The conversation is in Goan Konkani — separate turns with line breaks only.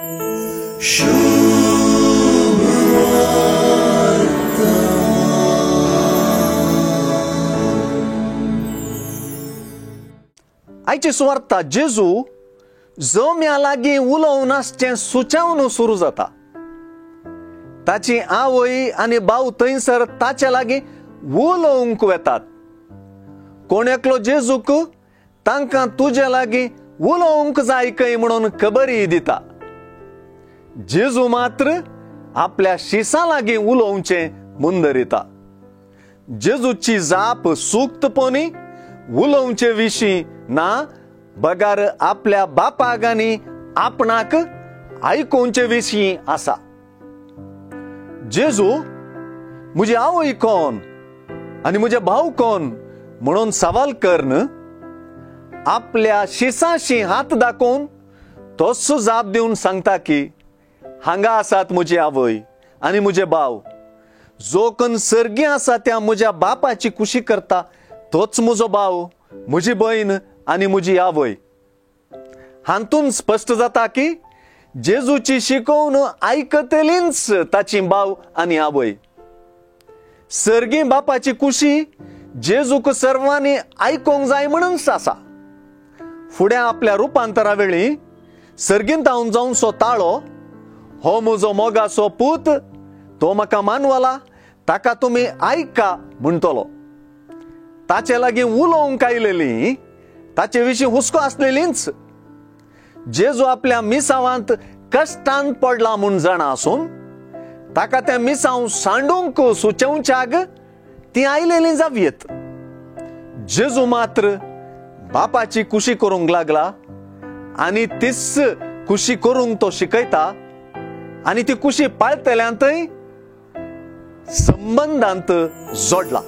आयची सुवार्ता जेजू जम्या लागीं उलोवन आसचें सुचावन सुरू जाता. ताची आवय आनी भाव थंयसर ताचे लागीं उलोवंक वेतात. कोण एकलो जेजूक तांकां तुजे लागीं उलोवंक जाय खंय म्हणून खबरी दिता. जेजू मात्र आपल्या शिसां लागीं उलोवचें मुंदरिता. जेजूची जाप सुक्तपणी उलोवचे विशीं ना बगार आपल्या बापाक आनी आपणाक आयकोवचे विशीं आसा. जेजू म्हजी आवय कोण आनी म्हजे भाव कोण म्हणून सवाल करन आपल्या शिसाशी हात दाखोवन तोच जाप दिवन सांगता की हांगा आसात म्हजी आवय आनी म्हजे भाव. जो कोण सर्गी आसा त्या म्हज्या बापाची खुशी करता तोच म्हजो भाव, म्हजी भयण आनी म्हजी आवय. हातून स्पश्ट जाता की जेजूची शिकोवन आयकतलींच ताची भाव आनी आवय. सर्गी बापाची खुशी जेजूक सर्वांनी आयकोंक जाय म्हणूनच आसा. फुडें आपल्या रुपांतरा वेळी सर्गींत हांव जावचो ताळो, हो म्हजो मोगाचो पूत, तो म्हाका मानवला, ताका तुमी आयका म्हणटलो. ताचे लागीं उलोवंक आयलेली ताचे विशीं हुस्को आसलेलींच. जेजू आपल्या मिसावांत कश्टान पडला म्हूण जाणा आसून ताका तें मिसांव सांडूंक सुचोवच्याक ती आयलेली जावयेत. जेजू मात्र बापाची खुशी करूंक लागला आनी तीच खुशी करूंक तो शिकयता आनी ती खुशी पाळटल्यांतय संबंदांत जोडला.